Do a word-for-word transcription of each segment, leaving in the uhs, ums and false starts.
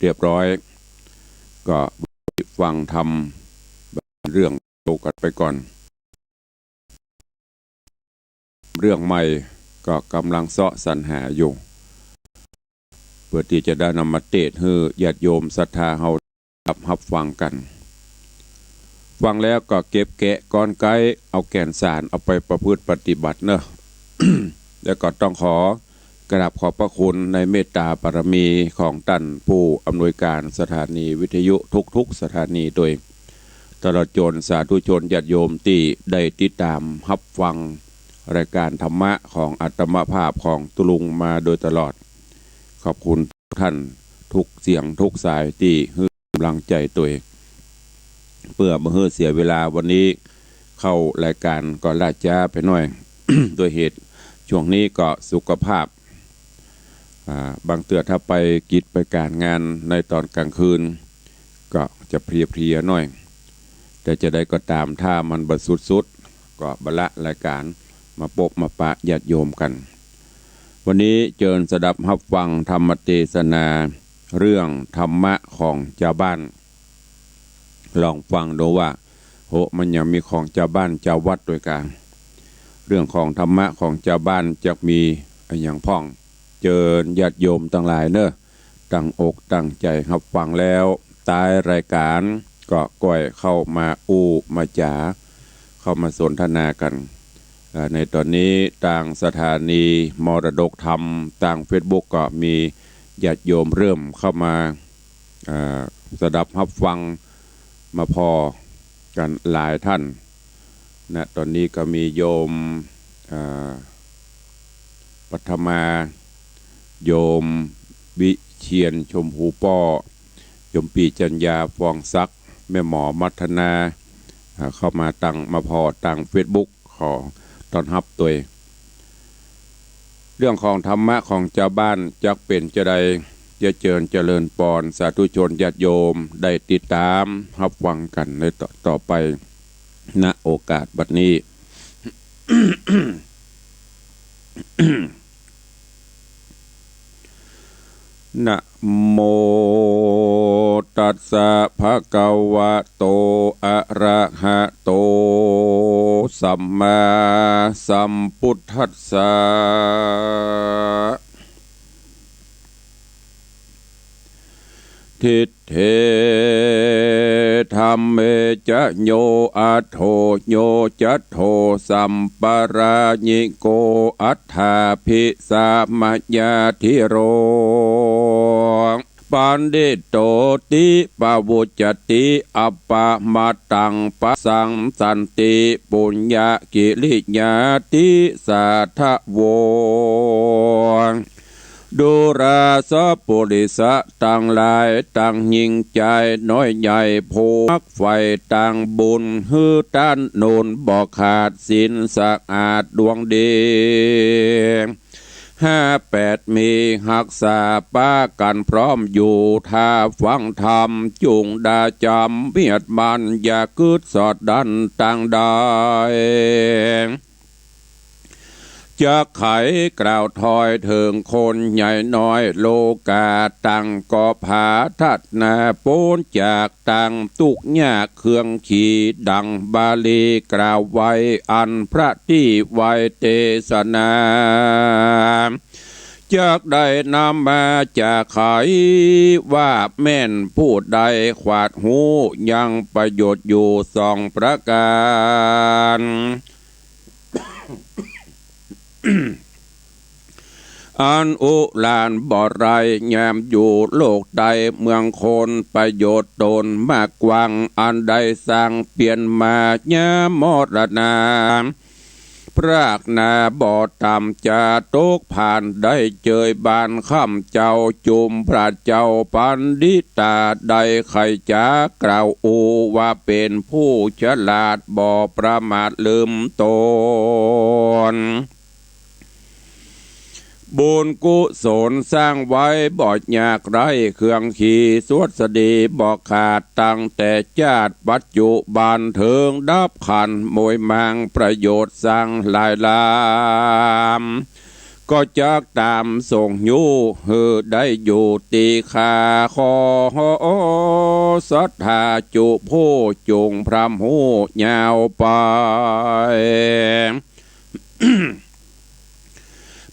เรียบร้อย ก็ฟังธรรมเรื่องเก่ากั๋นไปก่อน เรื่องใหม่ก็ก่ำลังเซาะสรรหาอยู่ เปื้อตี้จะได้นำมาเตสน์หื้อญาติโยมศรัทธาเฮา ฮับฟังกั๋น ฟังแล้วก็เก็บแกะกลไก เอาแก่นสารเอาไปประพฤติปฏิบัติเนาะ แล้วก็ต้องขอกราบขอบพระคุณในเมตตาบารมีของต้านผู้อำนวยการสถานีวิทยุทุกๆสถานีโดย ตลอดจ๋นสาธุชนญาติโยมตี้ได้ติดต๋ามฮับฟังรายการธรรมะของอาตมาภาพของตุ๊ลุงมาโดยตลอด ขอบคุณทุกท่านทุกเสียงทุกสายตี้หื้อ ก๋ำลังใจ๋ตวย เปื้อบ่หื้อเสียเวลา วันนี้เข้ารายการก็ล่าจ๊าไปหน้อย โดยเหตุช่วงนี้ก็สุขภาพ อ่า บางเตื้อถ้าไปกิจไปก๋านงานในต๋อนก๋างคืน ก็จะเพลียๆหน้อย แต่จะใดก็ต๋าม ถ้ามันบ่สุดๆ ก็บ่ละรายการ มาปบมาปะญาติโยมกั๋น วันนี้เจิญสดับฮับฟังธรรมเตสนา เรื่องธรรมะของจาวบ้าน ลองฟังดูว่า โห มันยังมีของจาวบ้านจาววัดตวยกา เรื่องของธรรมะของจาวบ้านจักมีอะหยังพ่อง เจิญญาติโยมตังหลายเน่อ ตั้งอกตั้งใจ๋ฮับฟังแล้ว ต๊ายรายการก็ก้อยเข้ามาอู้มาจ๋า เข้ามาสนทนากั๋น อ่า ในต๋อนนี้ตางสถานีมรดกธรรม ตางเฟซบุ๊กก็มีญาติโยมเริ่มเข้ามา อ่า สดับฮับฟังมาผ่อกั๋นหลายต้าน นะ ต๋อนนี้ก็มีโยม อ่า ปัทมา โยมวิเชียรชมพูป้อ โยมปี้จัญญาฟองศักดิ์ แม่หมอมัทนา อ่า เข้ามาตาง มาผ่อตางเฟซบุ๊ก ขอต้อนฮับตวย เรื่องของธรรมะของจาวบ้านจักเป๋นจาใด จะเจิญเจริญปอนสาธุชนญาติโยมได้ติดต๋ามฮับฟังกั๋นในต่อ ต่อไป ณ โอกาสบัดนี้ นะโม ตัสสะ ภะคะวะโต อะระหะโต สัมมาสัมพุทธัสสะ ทิฏฐิ ธัมเม จะ โย อัฏโถ โย จัฏโถ สัมปะราญิโก อัฏฐาภิสามะยาธิโร ปัณฑิโต ติปะวุจจติ อัปปะมาตัง ปะสัง สันติ ปุญญะกิริยา ติสาทะโว ดูราสะปุริสะตังหลาย ตังญิงจายน้อยใหญ่ ผู้มักใฝ่ตางบุญ หื้อต้านหนุนบ่ขาด ศีลสะอาดดวงดี ห้าแปดมี ฮักษาปะกั๋นพร้อมอยู่ ถ้าฟังธรรมจุ่งดาจ๋ำเมียดมั่น อย่ากึ๊ดสอดดั้นตางใด จักไขกล่าวถอยเถิงคนใหญ่น้อย โลก๋าตังก็ผาทัดนา ป๊นจากตางตุ๊กข์ยากเคืองขี ดังบาลีกล่าวไว้ อันพระตี้ไว้เตสนา จักได้นำมาจ๋าไขว่าแม่น ผู้ใดขวาดฮู้ยังประโยชน์อยู่สองประก๋าน อันอุหลานบ่ได้แย้มอยู่โลกใด เมืองคนประโยชน์ต๋นมากกว้าง อันได้สร้างเปียรมายามรณา พรากนาบ่ต่ำจะตกผ่าน ได้เจยบานค่ำเจ้าจุมพระเจ้าปัณฑิตา ได้ใค่จ๋ากล่าวอู้ว่าเป๋นผู้ฉลาดบ่ประมาทลืมต๋น บุญกุศลสร้างไว้บ่ยากไร้เคืองขี สวัสดีบ่ขาดตั้งแต่จาติปัจจุบัน เถิงดับขันธ์มวยมางประโยชน์สร้างหลายลาม ก็จักต๋ามส่งฮู้หื้อได้อยู่ตี้ข้า ขอศรัทธาจุผู้จุ่งพร่ำฮู้ยาวไป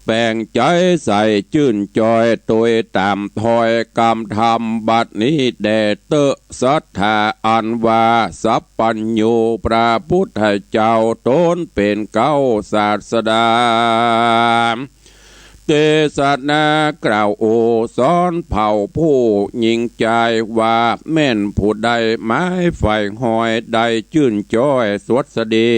แป๋งใจ๋ใส่จื้นจ้อย ตวยต๋ามถ้อยกำธรรมบัดนี้แด่เต๊อะ ศรัทธาอันว่าสัพพัญญูพระปุทธเจ้า ต๋นเป๋นเก๊าศาสดา เตสนากล่าวโอสอนเผ่าผู้ญิงจายว่า แม่นผู้ใดหมายใฝ่ฮอยได้จื้นจ้อยสวัสดี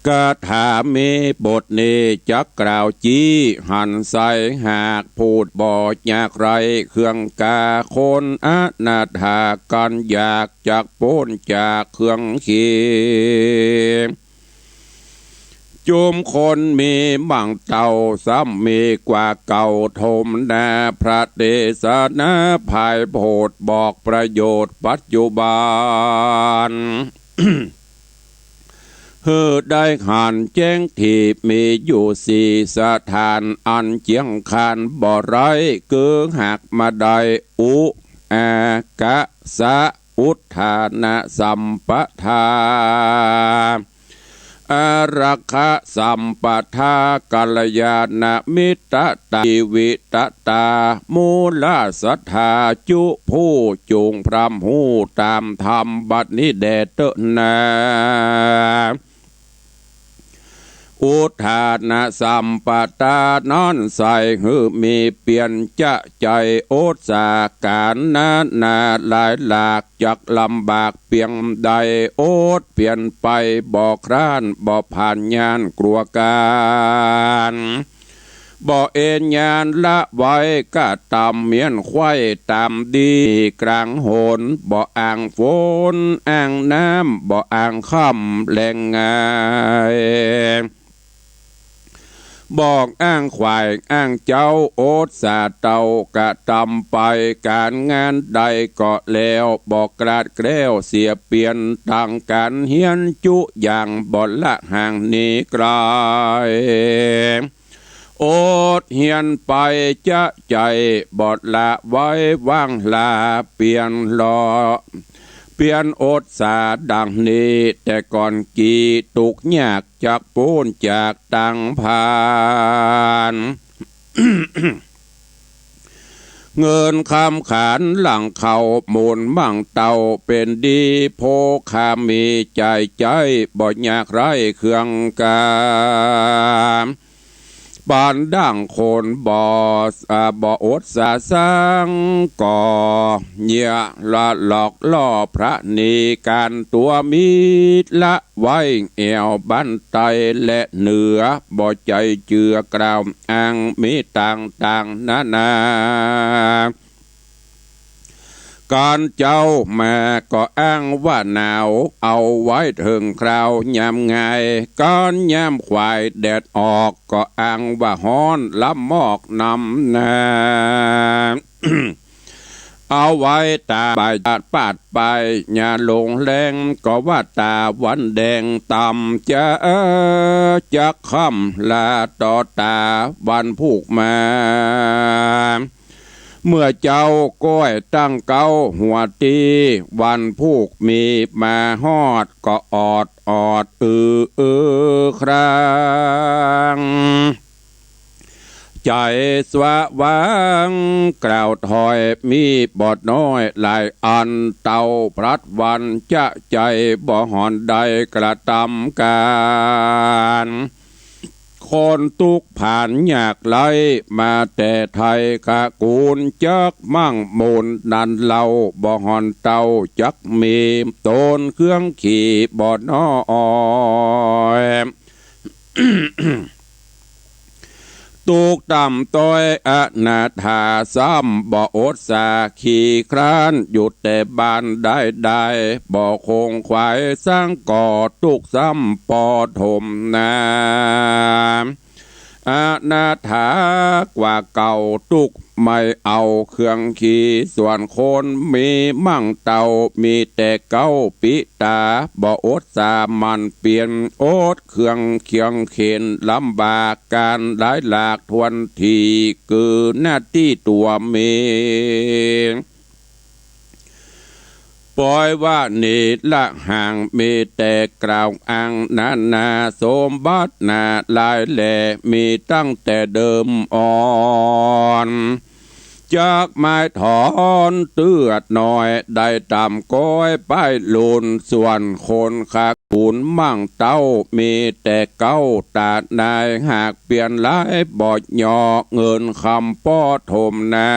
คาถามีบทนี้จักกล่าวจี้หันใส่ หากผู้บ่อยากไร้เครื่องกา คนอนาถากันอยากจักป๊นจากเครื่องขี จุมคนมีมั่งเต้า ซ้ำมีกว่าเก่า ถมนาพระเตสนา ภายโพธิบอกประโยชน์ปัจจุบัน หื้อได้หันแจ้งตี้มีอยู่สี่สถาน อันเจียงคานบ่ไร้ คือหากมาได้ อุ อา กะ สะ อุทธานะสัมปทา อารักขะสัมปทา กัลยาณมิตรตา จีวิตตา มูลศรัทธาจุผู้จุ่งพร่ำฮู้ต๋ามธรรมบัดนี้แด่เต๊อะนา อุทธานะสัมปทานั้นใส่หื้อมีเปียรจะใจ๋ อดสาก๋านนานาหลายหลาก จักลำบากเปียงใด อดเปียรไปบ่คร้าน บ่ผ่านย่านกลัวก๋าน บ่เอนยานละไว้กระตำ เมี้ยนไขว้ต๋ามดีกลางหน บ่อ้างฝนอ้างน้ำ บ่อ้างค่ำแลงงาย บ่อ้างขวายอ้างเจ๊า อดสาเต้ากระตำไป ก๋านงานใดก็แล้ว บ่กลาดแคล้วเสียเปียร ตั้งก๋านเฮียนจุอย่าง บ่ละห่างหนีไกล อดเฮียนไปจะใจ๋ บ่ละไว้ว่างลา เปียรเลาะ เปียรอดสาดังนี้ แต่ก่อนกี้ตุ๊กยากจักป๊นจากตังพาน เงินคำขันหลังเข้ามูลมั่งเต้าเป๋นดี โภคามีจ่ายใจ๊ บ่อยากไร้เครื่องกา ปานดั่งคนบ่ อ่า บ่อดสาสัง ก็เยียะละหลอกล่อพระนี ก๋านตั๋วมีละไว้แอ่วบั้นใต้และเหนือ บ่ใจ้เจื้อกล่าวอ้างมีต่างๆ นานา ก๋านเจ๊ามาก็อ้างว่าหนาว เอาไว้เถิงคราวยามงาย ก๋านยามขวายแดดออกก็อ้างว่าฮ้อนละมอกนำนา เอาไว้ตาบ่ายปาดไป ยาลงแลงก็ว่าตาวันแดงต่ำ จะ จักค่ำลาต่อตาวันพูกมา เมื่อเจ๊าก้อยตั้งเก๊าหัวตี้ วันพูกมีมาฮอด ก็ออดออดอืออือคราง ใจ๋สว่างกล่าวถ้อยมีบ่น้อยหลายอัน เต้าพลัดวันจะใจ๋บ่หอนได้กระตำก๋าน คนตุ๊กข์ผานยากไร้มาแต่ไทยกะกูล จักมั่งมูลนันเล่า บ่หอนเต้าจักมี ตนเครื่องขี่บ่น้อย ตุ๊กข์ต่ำต้อยอนาถา ซ้ำบ่อดสาขี้คร้าน อยู่แต่บ้านได้ได้ บ่คงขวายสัง ก็ตุ๊กข์ซ้ำปอถมนา อนาถากว่าเก่า ตุ๊กข์ ไม่เอาเครื่องขี ส่วนคนมีมั่งเต้า มีแต่เก๊าปิต๋า บ่อดสามัญเปลี่ยน อดเครื่องเคียงเข็ญ ลำบากก๋านหลายหลากถ้วนที คือหน้าตี้ตั๋วมี ปอยว่านี่ละห่าง มีแต่กล่าวอ้างนานา สมบัตินาหลายแล มีตั้งแต่เดิมอ่อน จักไม้ถอนเตื้อน้อย ได้ต๋ามก้อยป้ายลุน ส่วนคนขาดบุญมั่งเต้า มีแต่เก๊าต๋านาย หากเปลี่ยนหลายบ่ยอ เงินคำป้อถมนา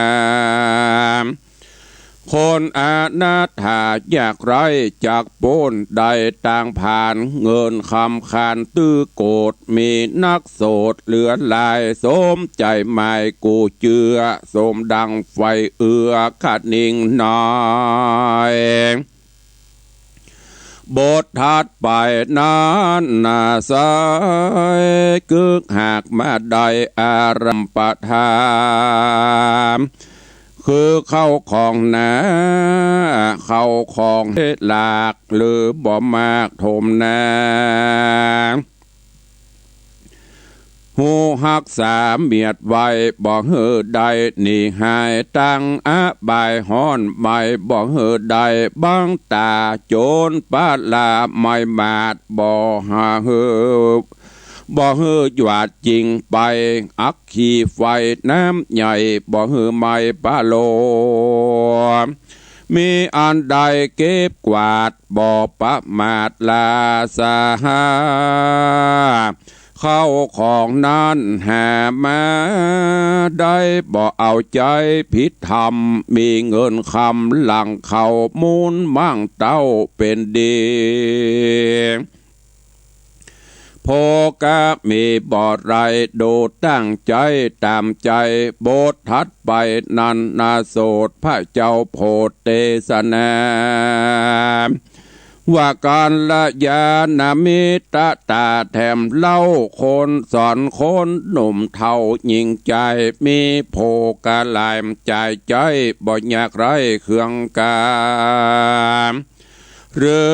คนอนาถายากไร้จักป๊น ได้ตางผลาญ เงินคำขานตื้อโกด มีนักโสดเหลือหลาย สมใจ๋หมายกูเจื้อ สมดังไฟเอื้อคะนิงน้อย บทถัดไปนั้นนา สายกึ๊กหากมาได้อารัมปทาน คือเข้าของนา เข้าของหลาก หรือบ่มากถมนา ฮู้ฮักษาเมียดไว้ บ่หื้อได้หนีหาย ตังอบายฮ้อนไหม้ บ่หื้อได้บังต๋า โจรปล้าไม่หมาด บ่หื้อ บ่หื้อหยาดจิ่งไป อัคคีไฟน้ำใหญ่ บ่หื้อไหม้ปะโล มีอันใดเก็บกวาด บ่ประมาทลาสาหา เข้าของนั้นหามาได้ บ่เอาใจ๊ผิดธรรม มีเงินคำหลั่งเข้ามูลมั่งเต้าเป๋นดี โภคะมีบ่ไร ดูตั้งใจ๊ต๋ามใจ๋ บทถัดไปนั้นนา โสดพระเจ้าโผดเตสนา ว่ากัลยาณมิตรต๋าแถมเล่า คนสอนคนหนุ่มเฒ่าหญิงจาย มีโภคะหลายจ่ายใจ๊ บ่อยากไร้เครื่องกา หรือ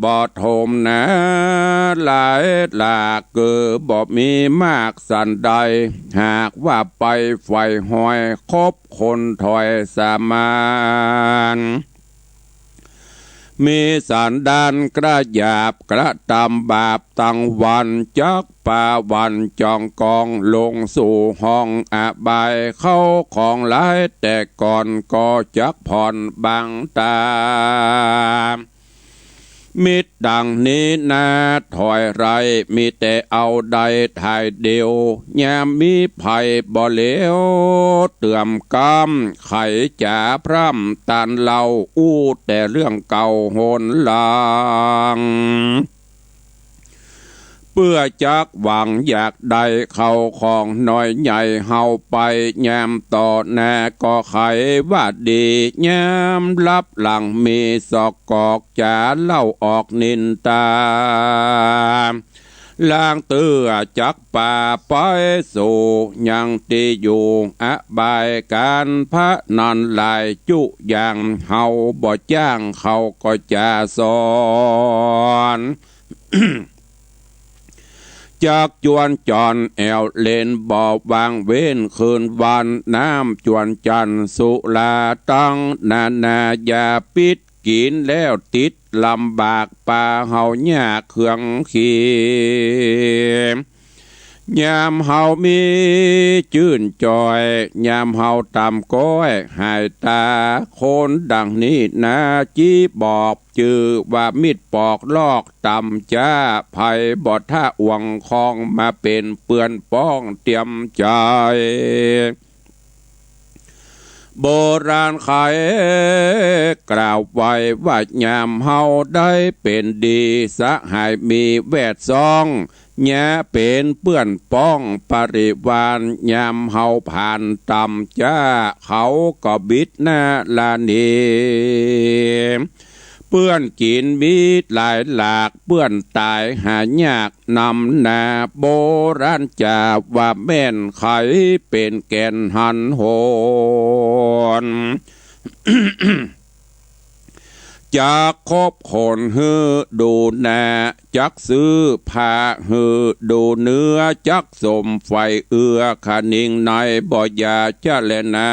บ่ถมนาหลายหลาก คือบ่มีมากสันใด หากว่าไปใฝ่หอย คบคนถอยสามัญ มีสันดานกระหยาบ กระตำบาปตังวัน จักปาวันจ่องกอง ลงสู่ห้องอบาย เข้าของหลายแต่ก่อน ก็จักผ่อนบางต๋า มิตรดังนี้นาถอยไร้ มีแต่เอาได้ถ่ายเดียว ยามมีภัยบ่เหลียวเตื้อมก้ำ ใค่จ๋าพร่ำตานเล่า อู้แต่เรื่องเก่าหนหลัง เปื้อจักหวังอยากได้เข้าของน้อยใหญ่ เฮาไปยามต่อหน้าก็ใค่ว่าดี ยามลับหลังมีสอกกอก จ๋าเล่าออกนินตา ลางเตื้อจักปาไปสู่ยังตี้อยู่อบาย ก๋านพนันหลายจุอย่าง เฮาบ่จ้างเขาก็จ๋าสอน จักจวนจ่อนแอ่วเล่นบ่วางเว้นคืนวัน น้ำจวนจันทร์สุราตังนานา ยาปิษ กิ๋นแล้วติดลำบาก ปาเฮายากเครื่องขี ยามเฮามีจื้นจ่อย ยามเฮาต่ำก้อยหายต๋า คนดังนี้นา จี้บอกจื้อว่ามิตรปอกลอกต่ำจ๊า ใผบ่ถ้าอ่วงคอง มาเป๋นเปื้อนป้องเตียมใจ๋ โบราณใค่กล่าวไว้ว่า ยามเฮาได้เป๋นดี สหายมีแวดซ้อง ยาเป๋นเปื้อนป้องปริวาร ยามเฮาผ่านต่ำจ๊า เขาก็บิดหน้าละหนี เปื้อนกิ๋นมีหลายหลาก เปื้อนต๋ายหายากนำนา โบราณจาว่าแม่น ใครเป๋นแก่นหันโหน จักคบคนหื้อดูหน้า จักซื้อผ้าหื้อดูเนื้อ จักสมใฝ่เอื้อคะนิงใน บ่อย่าจะแลนา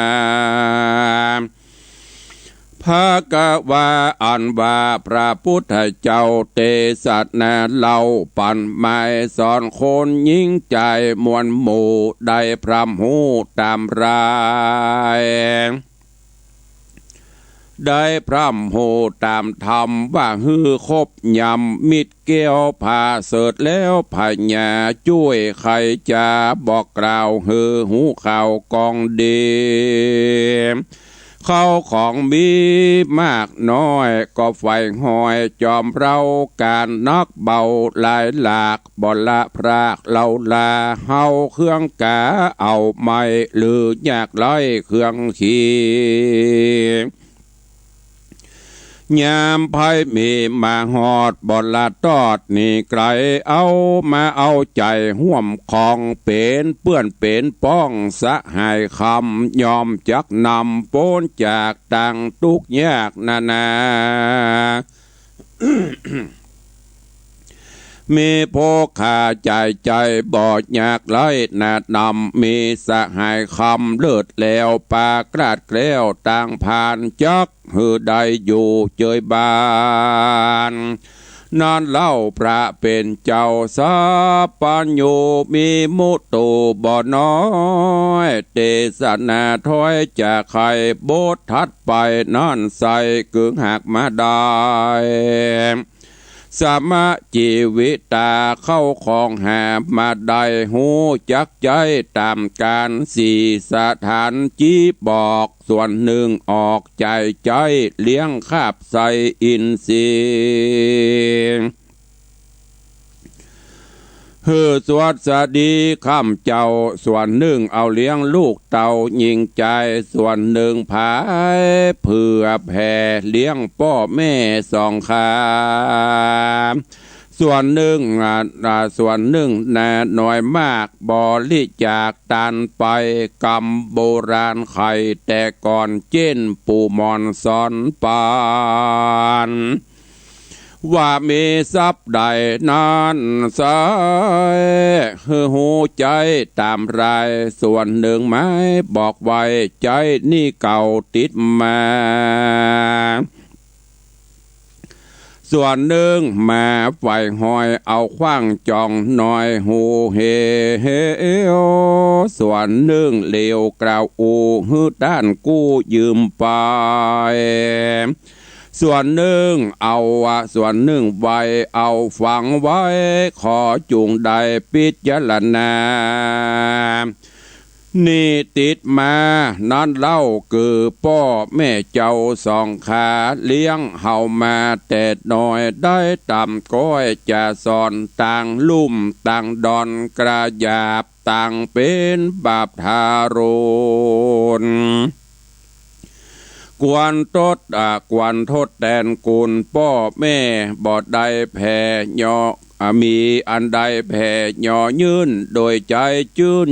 ภะคะวา อันว่าพระปุทธเจ้าเตสนาเล่าปั๋นหมายสอนคนญิงจายมวลหมู่ ได้พร่ำฮู้ต๋ามราย ได้พร่ำฮู้ต๋ามธรรม ว่าหื้อครบยำ มิตรแก้วผาเสริฐแล้ว พญาจ้วยใค่จ๋า บอกกล่าวหื้อฮู้ข่าวกองดี เข้าของมีมากน้อย ก็ใฝ่ฮอยจอมเร้า ก๋านหนักเบาหลายหลาก บ่ละพรากเฮาลา เฮากาเอาไม้ หรือยากไร้เครื่องขี ยามภัยมีมาฮอด บ่ละตอดหนีไก๋ เอามาเอาใจ๋ฮ่วมคอง เป๋นเปื้อนเป๋นป้องสหายคำ ย่อมจักนำป๊นจากตางตุ๊กข์ยากนานา มีโภคาใจ๋ใจ๋บ่ยากไร้หน้านำ มีสหายคำเลิศแล้ว ปากราชแคล้วตางพาน จักหื้อได้อยู่เจยบาน นั้นเล่าพระเป๋นเจ้าสัพพัญญู มีมุโตบ่น้อย เตสนาถ้อยจะไข บทถัดไปนั้นใส่กึ่งหากมาได้ สมะจีวิตาเข้าของหามาได้ ฮู้จักใจ๊ต๋ามก๋าน สี่สถานจี้บอก ส่วนนึ่งออกใจ๋ใจ๊ เลี้ยงคาบใส่อินทรีย์ หื้อสวัสดีค่ำเจ้า ส่วนนึ่งเอาเลี้ยงลูกเต้าญิงจาย ส่วนนึ่งผายเผื่อแผ่ เลี้ยงป้อแม่สองขา ส่วนนึ่ง อ่า อ่า ส่วนนึ่งนาน้อยมาก บริจาคตานไป กำโบราณไขแต่ก่อน เจ้นปู่หม่อนสอนปาน ว่ามีทรัพย์ใดนั้นไซร้ หื้อฮู้ใจ๊ต๋ามราย ส่วนนึ่งไม้บอกไว้ ใจ๊หนี้เก่าติดมา ส่วนนึ่งมาใฝ่ฮอย เอาขว้างจ่องน้อยฮู้เหว ส่วนนึ่งเหลียวกล่าวอู้ หื้อต้านกู้ยืมไป ส่วนนึ่งเอา ส่วนนึ่งไว เอาฝังไว้ ขอจุ่งได้พิจารณา หนี้ติดมานั้นเล่า คือป้อแม่เจ้าสองขา เลี้ยงเฮามาแต่น้อย ได้ต๋ามก้อยจะสอน ตางลุ่มตางดอน กระหยาบตางเป๋นบาปทารุณ ควรทด อ่า ควรทดแตนคุณป้อแม่ บ่ได้แผ่เยาะ อ่า มีอันใดแผ่เยาะยื่น โดยใจ๋จื้น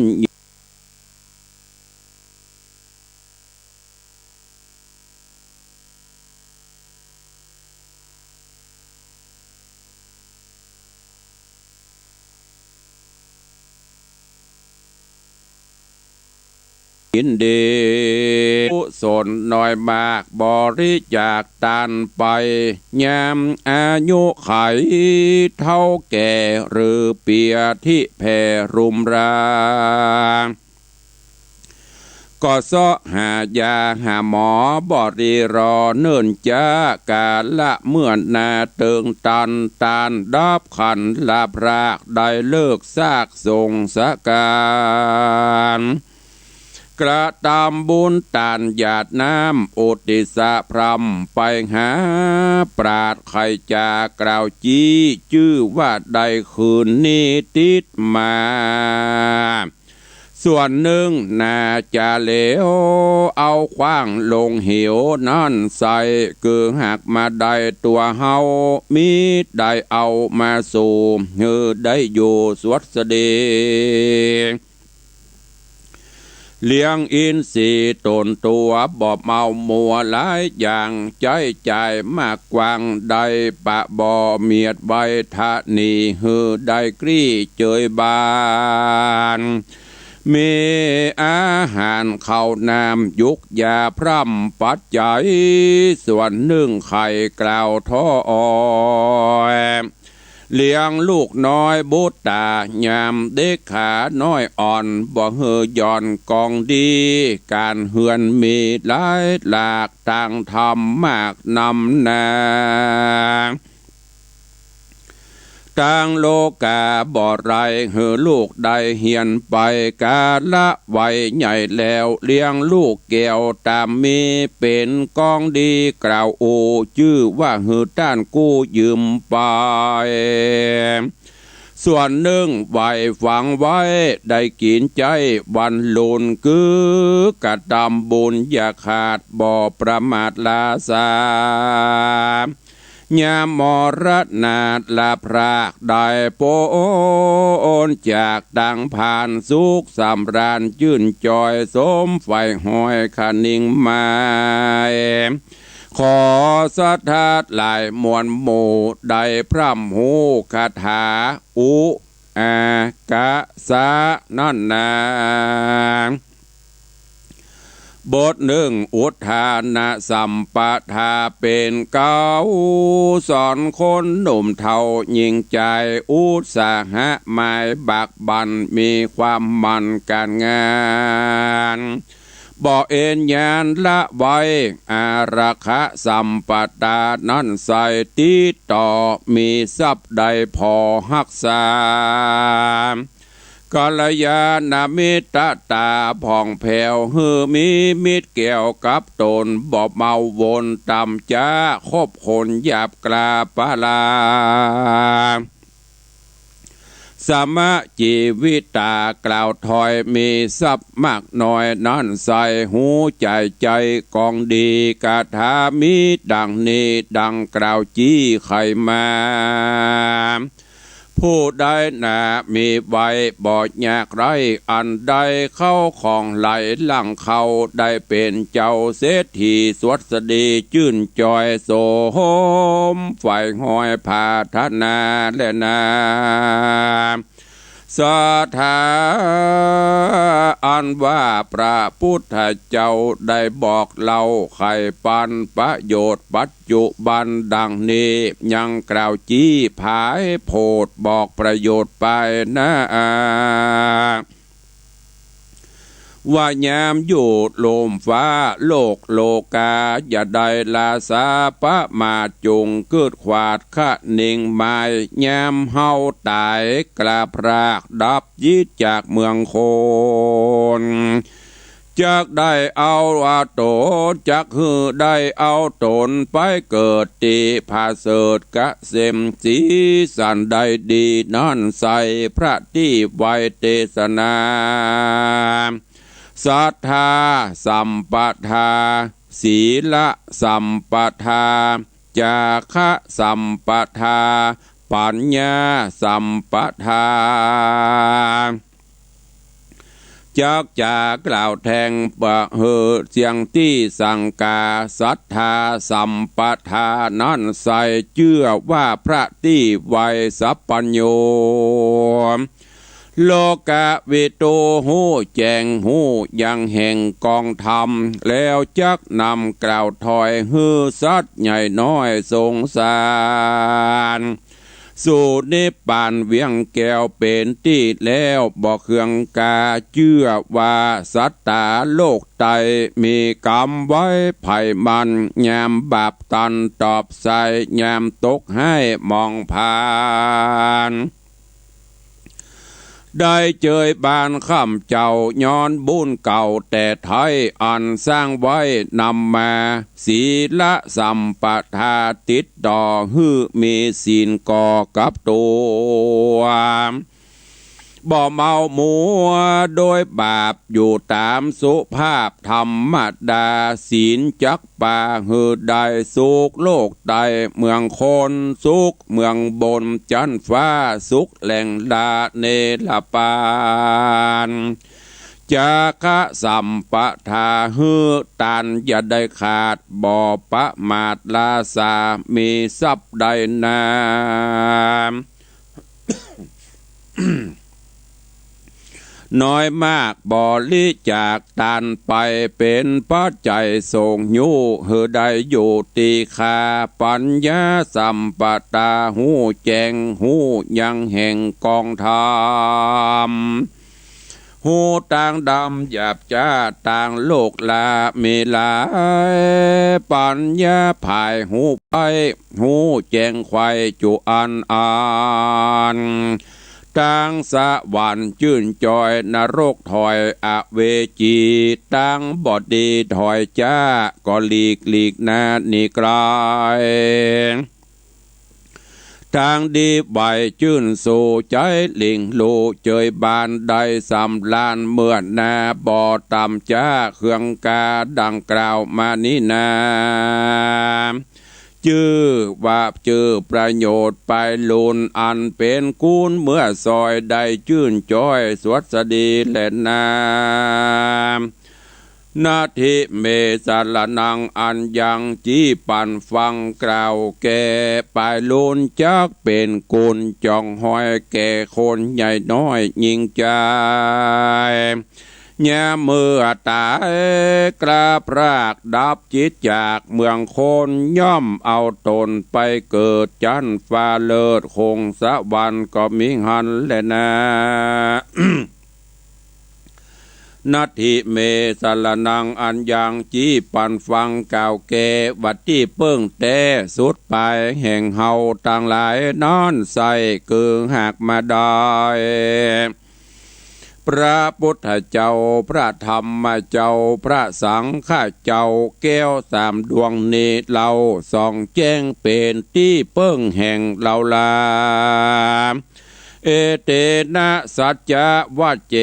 ยินดี กุศลน้อยมาก บริจาคตานไป ยามอายุไขเฒ่าแก่ หรือเปียธิแผ่รุมรา ก็เซาะหายาหาหมอ บ่รีรอเนิ่นจ๊า กาละเมื่อนาเติงตัน ตานดับขันละพราก ได้เลิกซากสงสการ กระตำบุญตานหยาดน้ำ อุทิศพร่ำไปหาปราชญ์ ใค่จะกล่าวจี้ จื้อว่าได้คืนหนี้ติดมา ส่วนนึ่งน่าจะเหลว เอาขว้างลงเหวนั้นใส่ คือหากมาได้ตั๋วเฮา มิได้เอามาสู่ หื้อได้อยู่สวัสดี เลี้ยงอินทรีย์ต๋นตั๋ว บ่เมามัวหลายอย่าง ใจ๊จ่ายมากกว้าง ได้ปะบ่เมียดไว้ทะหนี หื้อได้กลี้เจยบาน มีอาหารข้าวน้ำ ยุกยาพร่ำปัจจัย ส่วนนึ่งใค่กล่าวถ้อย เลี้ยงลูกน้อยบุตรต๋า ยามเด็กขาน้อยอ่อน บ่หื้อหย่อนกองดี ก๋านเฮือนมีหลายหลาก ตางธรรมมากนำนา ตางโลก๋าบ่ไร้ หื้อลูกได้เฮียนไป กาละวัยใหญ่แล้ว เลี้ยงลูกแก้วต๋ามมี เป๋นกองดีกล่าวอู้ จื้อว่าหื้อต้านกู้ยืมไป ส่วนนึ่งไหว้ฝังไว้ ได้กิ๋นใจ๊วันลุน คือกระตำบุญอย่าขาด บ่ประมาทลาสา ยามมรณะลาพราก ได้ป๊นจากตางผ่าน สุขสำราญจื้นจอย สมใฝ่ห้อยคะนิงหมาย ขอศรัทธาหลายมวลหมู่ ได้พร่ำฮู้คาถา อุ อา กะ สะ นั้นนา บทนึ่ง อุทานะสัมปทา เป๋นเก๊าสอนคนหนุ่มเฒ่าญิงจาย อุตสาหะหมายบากบั่น มีความมั่นก๋านงาน บ่เอนยานละไว้ อารักขะสัมปทานั้นใส่ ติดต่อมีทรัพย์ได้ผ่อฮักษา กัลยาณมิตรต๋าผ่องแผ้ว หื้อมีมิตรแก้วกับต๋น บ่เมาวนต่ำจ๊า คบคนหยาบกล้าปะลา สมะจีวิตากล่าวถ้อย มีทรัพย์มากน้อยนั้นใส่ ฮู้ใจ๋ใจ๊กองดี คาถามีดังนี้ ดังกล่าวจี้ใค่มา ผู้ใดนามีไว้บ่ยากไร้อันใด เข้าของไหลหลั่งเข้า ได้เป๋นเจ้าเศรษฐีสวัสดี จื้นจอยสมใฝ่ห้อยผาถนาแลนา ศรัทธา อันว่าพระพุทธเจ้าได้บอกเล่าไขปัญประโยชน์ปัจจุบันดังนี้ ยังกล่าวจี้ผายโผดบอกประโยชน์ไปหน้า ว่ายามอยู่ลุ่มฟ้าโลกโลกา อย่าได้ละสาประมาท จุ่งกึดขวาดคะนิงหมาย ยามเฮาต๋ายกล้าพรากดับ ยิดจากเมืองคน จักได้เอาต๋น จักหื้อได้เอาต๋น ไปเกิดตี้ผะเสริฐเกษมสีสันได้ดีนั้นใส่ พระตี้ไว้เตสนา ศรัทธาสัมปทา ศีลสัมปทา จาคะสัมปทา ปัญญาสัมปทา จักจ๋ากล่าวแทงประเหิดเสียงตี้สังกา ศรัทธาสัมปทานั้นใส่ เจื้อว่าพระตี้ไว้สัพพัญญู โลกวิทู ฮู้แจ้งฮู้ยังแห่งกองธรรม แล้วจักนำกล่าวถ้อย หื้อสัตว์ใหญ่น้อยสงสาร สู่นิพพานเวียงแก้วเป๋นตี้แล้วบ่เคืองกา เจื้อว่าสัตตาโลกไต มีกรรมไว้ไผมัน ยามบาปตันตอบใส่ ยามตกไห้หมองพาน ได้เจยบานคำเจ้า ย้อนบุญเก่าแต่ไท้ อันสร้างไว้นำมา ศีลสัมปทาติดต่อ หื้อมีศีลก่อกับตั๋ว บ่เมามัวโดยบาป อยู่ต๋ามสุภาพธรรมดา ศีลจักปาหื้อได้สุขโลกใต้เมืองคน สุขเมืองบนจั๊นฟ้า สุขแหล่งดาเนรปาน จาคะสัมปทาหื้อตานอย่าได้ขาด บ่ประมาทราสา มีทรัพย์ได้นา น้อยมากบริจาคตานไป เป๋นปัจจัยส่งยู้หื้อได้อยู่ตี้คา ปัญญาสัมปทาฮู้แจ้งฮู้ยังแห่งกองธรรม ฮู้ตางดำหยาบจ๊าตางโลกลามีหลาย ปัญญาผายฮู้ไป ฮู้แจ้งไขว่จุอันอัน ตางสวรรค์จื้นจอย นรกถอยอเวจี ตางบ่ดีถอยจ๊า ก็หลีกหลีกหน้าหนีไกล ตางดีไหวจื้นสู่ ใจ๊หลิ่งลู่เจยบาน ได้สำราญเมื่อนา บ่ต่ำจ๊าเครื่องกาดังกล่าวมานี้นา จื้อว่าจื้อประโยชน์ไปลุน อันเป๋นกุณเมื่อซอย ได้จื้นจ้อยสวัสดีแลนา นัตถิเม สรณัง อัญญัง จี๊ปันฟังกล่าวแก่ ไปลุนจักเป๋นกุณ จ๋องฮอยแก่คนใหญ่น้อยยิ่งใจ๋ ยามเมื่อต๋ายกล้าพรากดับจิตจากเมืองคน ย่อมเอาต๋นไปเกิดจั๊นฟ้าเลิศ คงสวรรค์ก็มีหั้นแลนา นัตถิเม สรณัง อัญญัง จี๊ปันฟังกล่าวแก่ ว่าตี้เปิ้งแต๊สุดป๋ายแห่งเฮาตังหลายนั้น ใส่คือหากมาได้ พระพุทธเจ้า พระธรรมเจ้า พระสังฆเจ้า แก้วสามดวงนี้เล่า ส่องแจ้งเป๋นตี้เปิ้งแห่งเฮาลา เอเตนะ สัจจวเจ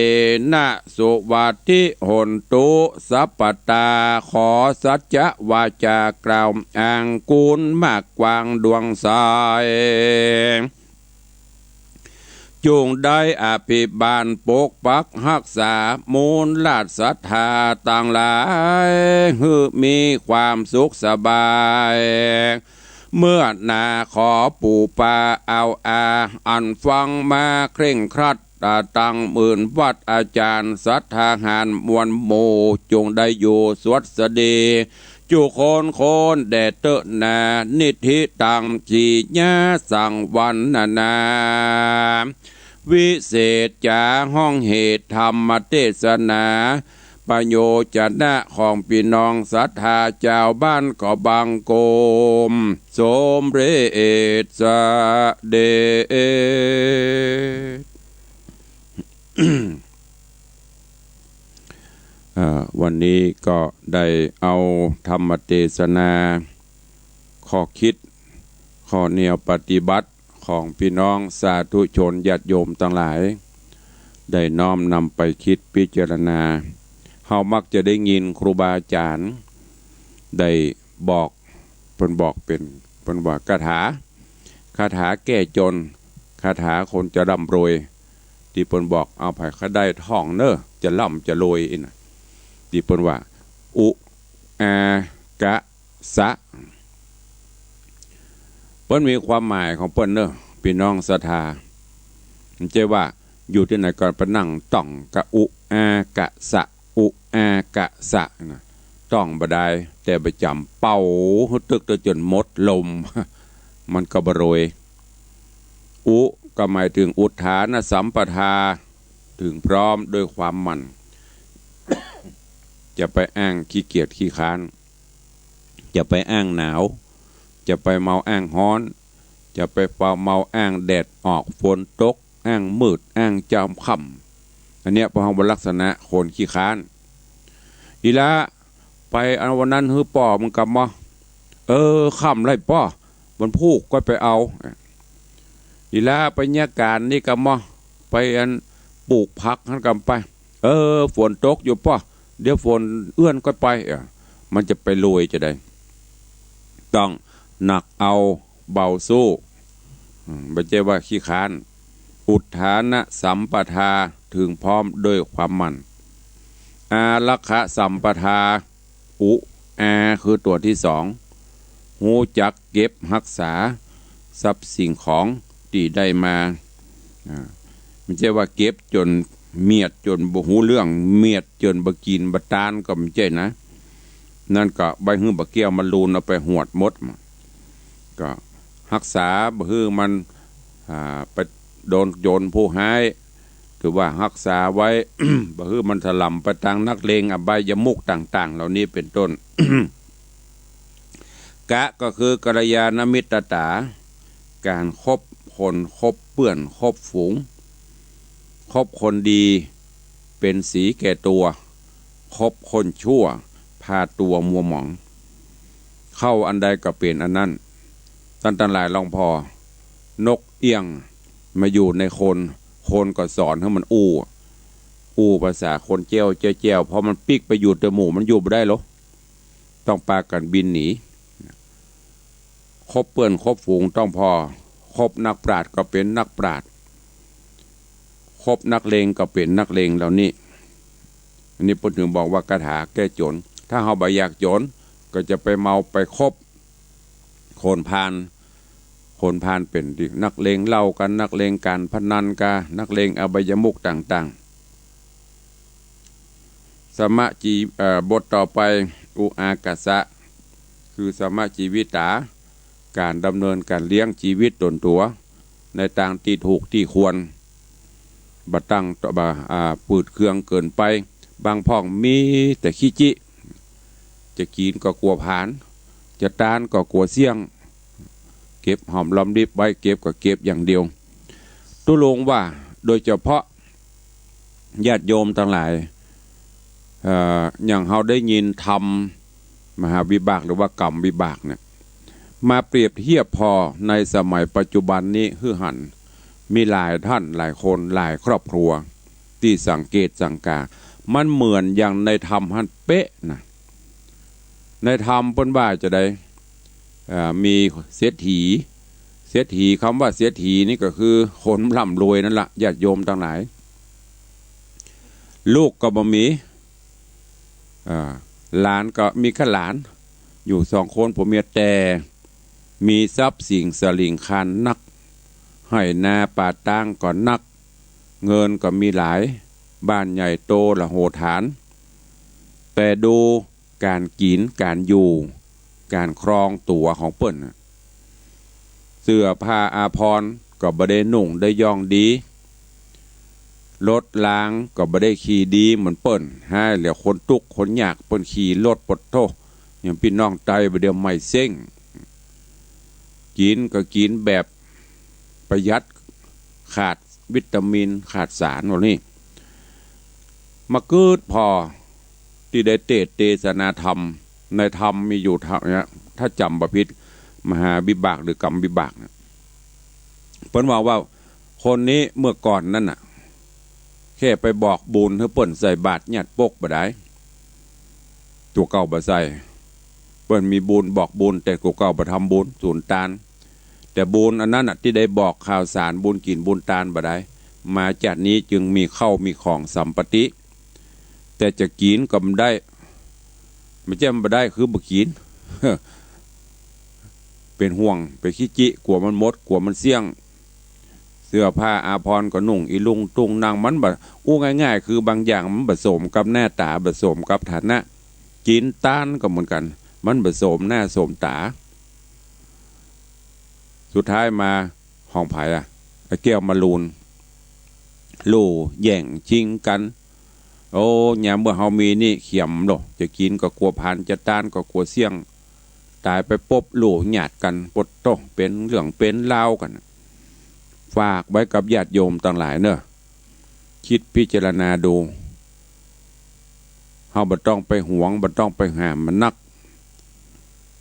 นะ สุวัตถิโหนตุ สัพพตา ขอสัจจวาจากล่าวอ้างกุณมากกว้างดวงใส จุ่งได้อภิบาลปกปักฮักษา มูลราชศรัทธาตังหลาย หื้อมีความสุขสบาย เมื่อนาขอปู่ปาเอาอา อันฟังมาเคร่งครัด ตาตังหมื่นวัดอาจารย์ ศรัทธาหารมวลหมู่ จุ่งได้อยู่สวัสดี จุคนคนแด่เต๊อะนา นิทธิตัง จีญาสังวรรณนา วิเศษจ๋าฮ้องเหตุธรรมเตสนา ประโยชนะของปี้น้องศรัทธาจาวบ้านก็บังคม สมเร็จเสด็จ เอ่อ วันนี้ก็ได้เอาธรรมเตสนา ข้อคิด ข้อแนวปฏิบัติของปี้น้องสาธุชนญาติโยมตังหลาย ได้น้อมนำไปคิดพิจารณา เฮามักจะได้ยินครูบาอาจ๋ารย์ได้บอก เปิ้นบอกเป๋น เปิ้นว่าคาถา คาถาแก้จน คาถาคนจะร่ำรวย ตี้เปิ้นบอก เอาใผก็ได้ท่องเน่อ จะร่ำจะรวยอี้นะ ตี้เปิ้นว่า อุ อา กะ สะ เปิ้นมีความหมายของเปิ้นเน่อ ปี้น้องศรัทธา บ่ใจ้ว่าอยู่ตี้ไหนก็ไปนั่งต้องกะ อุ อา กะ สะ อุ อา กะ สะ นะ ต้องบ่ดาย แต่บ่จ๋ำ เป่าหื้อตึกเต๊อะจ๋นหมดลม มันก็บ่รวย อุ ก็หมายเถิงอุทธานสัมปทา เถิงพร้อมด้วยความหมั่น จะไปอ้างขี้เกียจขี้ค้าน จะไปอ้างหนาว จะไปเมาอ้างฮ้อน จะไปเมาอ้างแดดออกฝนตก อ้างมืด อ้างจามค่ำ อันเนี้ยเปิ้นฮ้องว่าลักษณะคนขี้ค้าน อีหละ ไปอันวันนั้นหื้อป้อมึงก่อมอ เออ ค่ำไล่ป้อ วันพูกก็ไปเอา อีหละ ไปเยียะก๋านนี้ก่อมอ ไปอัน ปลูกผักหั้นกำไป เออ ฝนตกอยู่ป้อ เดี๋ยวฝนเอื้อนก็ไป เออ มันจะไปรวยจะใด ต้องหนักเอาเบาสู้ อืม บ่ใจ้ว่าขี้ค้าน อุทธานะสัมปทา เถิงพร้อมด้วยความหมั่น อารักขะสัมปทา อุ อา คือตั๋วตี้สอง ฮู้จักเก็บฮักษาทรัพย์สิ่งของตี้ได้มา อ่า บ่ใจ้ว่าเก็บจ๋นเมียดจ๋นบ่ฮู้เรื่อง เมียดจ๋นบ่กิ๋นบ่ตานก็บ่ใจ้นะ นั่นก็บ่หื้อบ่าแก้วมาลูนเอาไปหวดหมด ก็ฮักษาบ่หื้อมัน อ่า ไปโดนโจรผู้ฮ้าย ถือว่าฮักษาไว้ บ่หื้อมันถล่ำไปตางนักเลงอบายมุขต่างๆ เหล่านี้เป๋นต้น กะก็คือกัลยาณมิตรต๋า ก๋านคบคน คบเปื้อน คบฝูง คบคนดีเป๋นสีแก่ตั๋ว คบคนชั่วพาตั๋วมัวหมอง เข้าอันใดก็เป๋นอันนั้น ต้านตังหลายลองผ่อ นกเอี้ยงมาอยู่ในโคน โคนก็สอนหื้อมันอู้ อู้ภาษาคนแจ้วแจ้ว พอมันปิ๊กไปอยู่แต่หมู่มันอยู่บ่ได้หรอก ต้องปากั๋นบินหนี คบเปื้อนคบฝูงต้องผ่อ คบนักปราชญ์ก็เป๋นนักปราชญ์ คบนักเลงก็เป๋นนักเลงเหล่านี้ อันนี้เปิ้นเถิงบอกว่าคาถาแก้จน ถ้าเฮาบ่อยากจน ก็จะไปเมาไปคบคนพาล คนพาลเป๋นตี้ นักเลงเหล้ากั๋น นักเลงก๋านพนันกั๋น นักเลงอบายมุขต่างๆ สมะจี เอ่อ บทต่อไป อุอากาสะ คือสมะจีวิตา ก๋านดำเนินก๋านเลี้ยงจีวิตต๋นตั๋ว ในตางตี้ถูกตี้ควร บ่ตั้งต่อ บ่ อ่า ปืดเคืองเกินไป บางพ่องมีแต่ขี้จิ จะกิ๋นก็กั๋วผลาญ จะตานก็กั๋วเสี้ยง เก็บหอมรอมริบไว้ เก็บก็เก็บอย่างเดียว ตุ๊ลุงว่า โดยเฉพาะญาติโยมตังหลาย เอ่อ อย่างเฮาได้ยินธรรมมหาวิบากหรือว่ากรรมวิบากเนี่ย มาเปรียบเทียบผ่อในสมัยปัจจุบันนี้หื้อหัน มีหลายต้านหลายคนหลายครอบครัว ตี้สังเกตสังกา มันเหมือนอย่างในธรรมหั้นเป๊ะนะ ในธรรมเปิ้นว่าจะใด เอ่อ มีเศรษฐี เศรษฐี กำว่าเศรษฐีนี่ก็คือคนร่ำรวยนั่นละ ญาติโยมตังหลาย ลูกก็บ่มี อ่า หลานก็มีแค่หลาน อยู่สองคนผัวเมีย แต่มีทรัพย์สินสะหลิงคานนัก ไฮ่นาป่าตางก็นัก เงินก็มีหลาย บ้านใหญ่โตละโหฐาน แต่ดูก๋านกิ๋น ก๋านอยู่ ก๋านครองตั๋วของเปิ้นน่ะ เสื้อผ้าอาภรณ์ก็บ่ได้นุ่งได้ย่องดี รถรางก็บ่ได้ขี่ดีเหมือนเปิ้น ฮ้ายแล้วคนตุ๊กข์คนยากเปิ้นขี่รถปะโธ่ อย่างปี้น้องไตบ่าเดี่ยวไหม้เซ้ง กิ๋นก็กิ๋นแบบประหยัด ขาดวิตามิน ขาดสารเหล่านี้ มากื๊ดผ่อตี้ได้เตสน์เตสนาธรรม ในธรรมมีอยู่เท่านี้ ถ้าจ๋ำบ่ผิด มหาวิบากหรือกรรมวิบากเนี่ย เปิ้นว่า ว่าคนนี้เมื่อก่อนนั้นน่ะ แค่ไปบอกบุญหื้อเปิ้นใส่บาตรญาติปกบ่ได้ ตั๋วเก่าบ่ใส่ เปิ้นมีบุญบอกบุญ แต่ตั๋วเก่าบ่ทำบุญ สูญตาน แต่บุญอันนั้นน่ะ ตี้ได้บอกข่าวสารบุญกิ๋นบุญตานบ่ได้ มาจาตินี้จึงมีข้าวมีของสัมปติ แต่จะกิ๋นก็บ่ได้ บ่ใจ้บ่ได้ คือบ่กิ๋น เป๋นห่วง เป๋นขี้จิ กั๋วมันหมด กั๋วมันเสี้ยง เสื้อผ้าอาภรณ์ก็นุ่งอีลุงตุงนัง มันบ่ อู้ง่ายๆ คือบางอย่างมันบ่สมกับหน้าต๋า บ่สมกับฐานะ กิ๋นตานก็เหมือนกั๋น มันบ่สมหน้าสมต๋า สุดท้ายมาของใผอะ ไอ้แก้วมะลูน ลู่แย่งจิงกั๋น โอ้ ยามเมื่อเฮามีนี่เขียมโล จะกิ๋นก็กั๋วผลาญ จะตานก็กั๋วเสี้ยง ต๋ายไปปุ๊บลู่หยาดกั๋น ปะโธ่ เป๋นเรื่องเป๋นราวกั๋น ฝากไว้กับญาติโยมตังหลายเน่อ กึ๊ดพิจารณาดู เฮาบ่ต้องไปหวง บ่ต้องไปห้ามมันนัก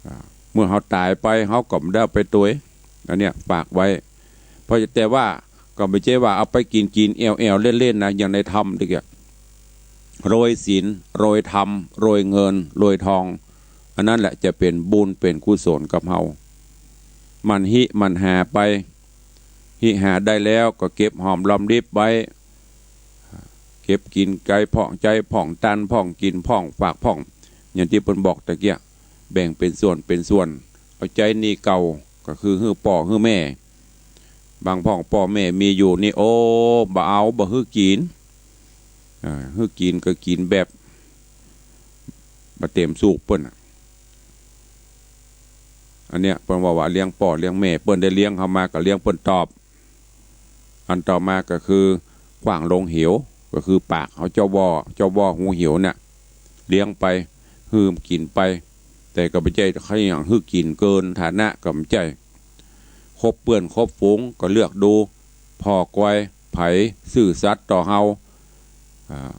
อ่า เมื่อเฮาต๋ายไป เฮาก็บ่ได้เอาไปตวย อันเนี้ยฝากไว้ เพราะแต่ว่า ก็บ่ใจ้ว่าเอาไปกิ๋นกิ๋นแอ่วๆ เล่นๆ นะ อย่างในธรรมตะกี้ โรยศีล โรยธรรม โรยเงิน โรยทอง อันนั้นแหละจะเป๋นบุญเป๋นกุศลกับเฮา หมั่นฮิหมั่นหาไป ฮิหาได้แล้วก็เก็บหอมรอมริบไว้ เก็บกิ๋นไก๋พ่องใจ๊พ่องตัน พ่องกิ๋นพ่องฝากพ่อง อย่างตี้เปิ้นบอกตะกี้ แบ่งเป๋นส่วนเป๋นส่วน เอาใจ๊หนี้เก่า ก็คือหื้อป้อหื้อแม่ บางพ่องป้อแม่มีอยู่นี่ โอ้ บ่เอา บ่หื้อกิ๋น อ่า หื้อกิ๋นก็กิ๋นแบบบ่เตรียมสุกเปิ้นน่ะ อันเนี้ยเปิ้นว่า ว่าเลี้ยงป้อเลี้ยงแม่ เปิ้นได้เลี้ยงเฮามาก็เลี้ยงเปิ้นตอบ อันต่อมาก็คือขว้างลงเหว ก็คือปากเฮาเจ้าว่อ เจ้าว่อหูเหวน่ะ เลี้ยงไป หื้อกิ๋นไป แต่ก็บ่ใจ้ใค่อย่างหื้อกิ๋นเกินฐานะ ก็บ่ใจ้ คบเปื้อนคบฝูงก็เลือกดู ผ่อกอย ใผซื่อสัตย์ต่อเฮา อ่า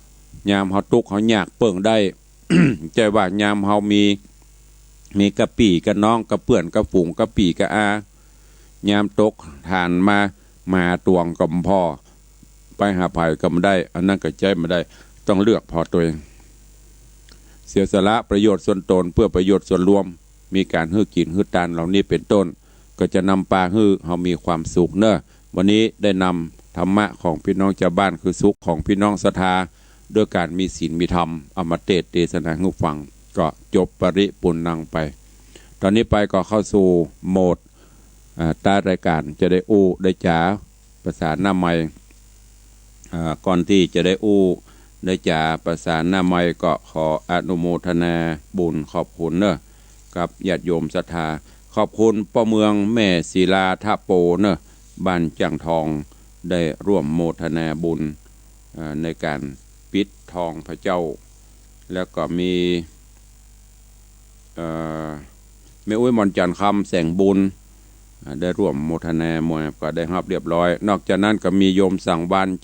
ยามเฮาตุ๊กข์เฮายากเปิ้งได้ ใจ้ว่ายามเฮามี มีก้าปี้ก้าน้อง ก้าเปื้อนก้าฝูง ก้าปี้ก้าอา ยามตกฐานมา หมาตวงก็บ่ผ่อ ไปหาใผก็บ่ได้ อันนั้นก็ใจ๊บ่ได้ ต้องเลือกผ่อตั๋วเอง เสียสละประโยชน์ส่วนตนเพื่อประโยชน์ส่วนรวม มีก๋านหื้อกิ๋นหื้อตานเหล่านี้เป๋นต้น ก็จะนำปาหื้อเฮามีความสุขเนาะ วันนี้ได้นำธรรมะของปี้น้องจาวบ้าน คือสุขของปี้น้องศรัทธา ด้วยก๋านมีศีลมีธรรม เอามาเตสน์เตสนาหื้อฟัง ก็จบปริปูรณังไป ตอนนี้ไปก็เข้าสู่โหมด อ่า ต้านรายก๋านจะได้อู้ได้จ๋าประสาหน้าไมค์ อ่า ก่อนตี้จะได้อู้ได้จ๋าประสาหน้าไมค์ ก็ขออนุโมทนาบุญขอบคุณเนาะ กับญาติโยมศรัทธา ขอบคุณป้อเมืองแม่ศิลาทะโปเนาะ บ้านจ้างทอง ได้ร่วมโมทนาบุญ อ่า ในก๋านปิดทองพระเจ้า แล้วก็มี เอ่อ แม่อุ๊ยหม่อนจันทร์ คำแสงบุญ อ่า ได้ร่วมโมทนามา ก็ได้ฮับเรียบร้อย นอกจากนั้นก็มีโยมสังวาลย์